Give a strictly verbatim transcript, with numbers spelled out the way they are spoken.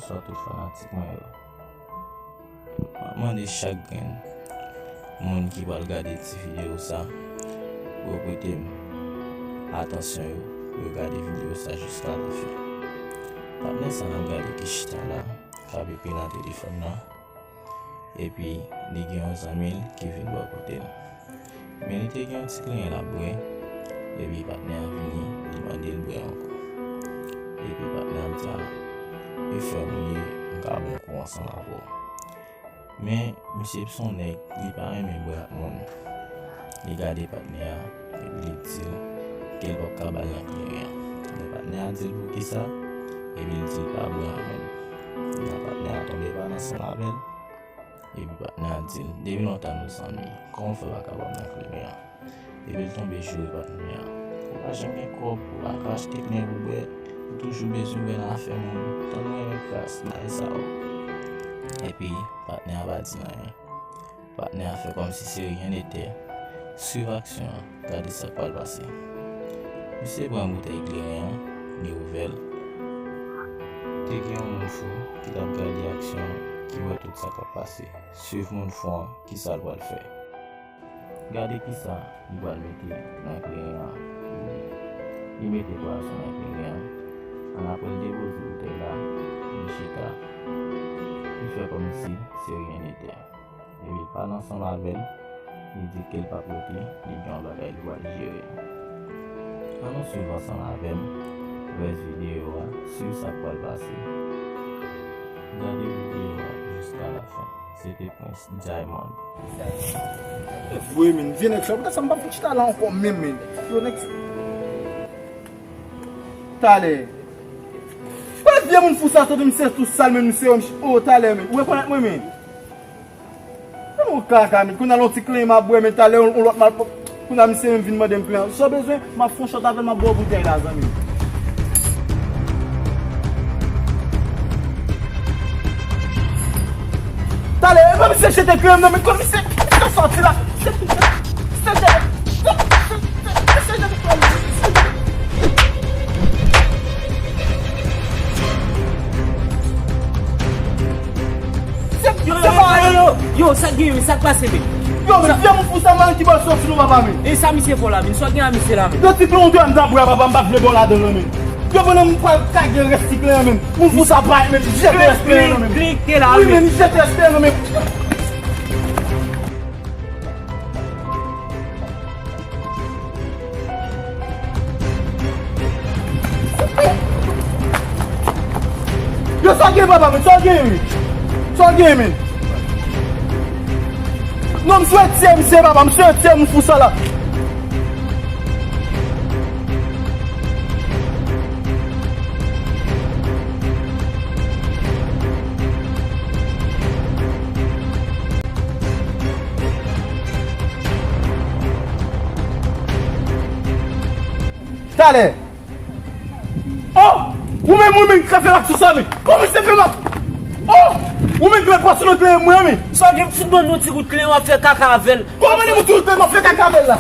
Bonswa tout fanatik mwen yo. M ap mande chak grenn moun ki pral gade ti videyo sa pou yo prete m atansyon yo, pou yo gade videyo sa jiska lafen. Patnè sa n ap gade ki chita la, k ap ekri nan telefòn nan, epi li gen yon zanmi l ki vin bò kote l. Men li te gen yon ti kleren l ap bwè, epi patnè a vini, li mande l bwè ankò. Epi patnè a di a, e frè m ou ye, m ka bwè yon kou ansanm avè w. Men misye se yon nèg, li pa renmen bwè ak moun. Li gade patnè a, epi li di l ke l p ap ka ba l nan kleren an. Men patnè a di l poukisa, epi l di l pa bwè ak moun. Patnè a tonbe pale ansanm avè l. Epi patnè a di l, depi lontan nou zanmi, kòman w fè w pa ka ba m nan kleren an? Epi l tonbe joure patnè a. Ou pa janm gen kòb, ou pa ka achte kleren pou bwè, ou toujou bezwen bwè nan afè moun. Tann mwen renmen kras, bay sa w. Epi patnè a pa di l anyen. Patnè a fè kòmsi se ryen netè. Swiv aksyon an. Gade sa k pral pase. Misye pran boutèy kleren an, li ouvè l. Te gen yon moun fou ki t ap gade aksyon an, ki wè tout sa k ap pase. Swiv moun fou an, kisa l pral fè. Gade kisa li pral mete nan kleren an pou li. Li mete pwazon nan kleren an. Annapre l depoze boutèy la, li chita. Li fè kòmsi se ryen netè. Epi l pale ansanm avè l, li di ke l p ap rete, li gen yon bagay li pral jere. Ann nou swiv ansanm avè m rès videyo a, swiv sa k pral pase. Gade videyo a jiska lafen. Se te Prince Diamond. Wi, men, vye nèg sa, poutèt sa m p ap chita la ankò menm, men. Yo, nèg sa. Talè. Wè vye moun fou sa sot, misye tou sal, men misye, o, talè, men. Ou rekonèt mwen, men. Ou kaka, men. Kounye a, yon ti kleren m ap bwè, men talè, yon lòt mal. Kounye a, misye menm vin mande m kleren. Sa w bezwen, m ap fè yon shot avè l, m ap ba w boutèy la, zanmi. Talè, e pa misye jete kleren m nan, men kote misye, misye sòti la. Se, se, se, se, se, se, se, se, se, Yo, yo, yo, yo, yo, yo, sa k gen, men, sa k pase, men? Yo, men, vye moun fou sa, man, ki bòl sòti nou, papa, men. E sa misye fò la, men? Sa w gen a misye la, men? Yo, ti kleren m dwe m ta bwè, papa, m pa vle bò ladan l, men. Yo, pandan m pral kage rès ti kleren, men. Moun fou sa pa, men, jete rès kleren, men. Klik, klik, te la, wi, men. Men, jete rès kleren, men. Yo, sa w gen, papa, men? Sa w gen, men? Sa w gen, men? Non, m swete, misye, papa, m swete, moun fou sa la. Talè. Oh! Ou menm, ou menm, ka fè m ak sou sa, men. Kòman se fè m ak. Oh! Ou menm, ki mèt pase nan kleren mwen, men. Sa gen fout ban nou ti kout kleren, w ap fè kaka avè l. Kòman de moun ti kout kleren, w ap fè kaka avè l la?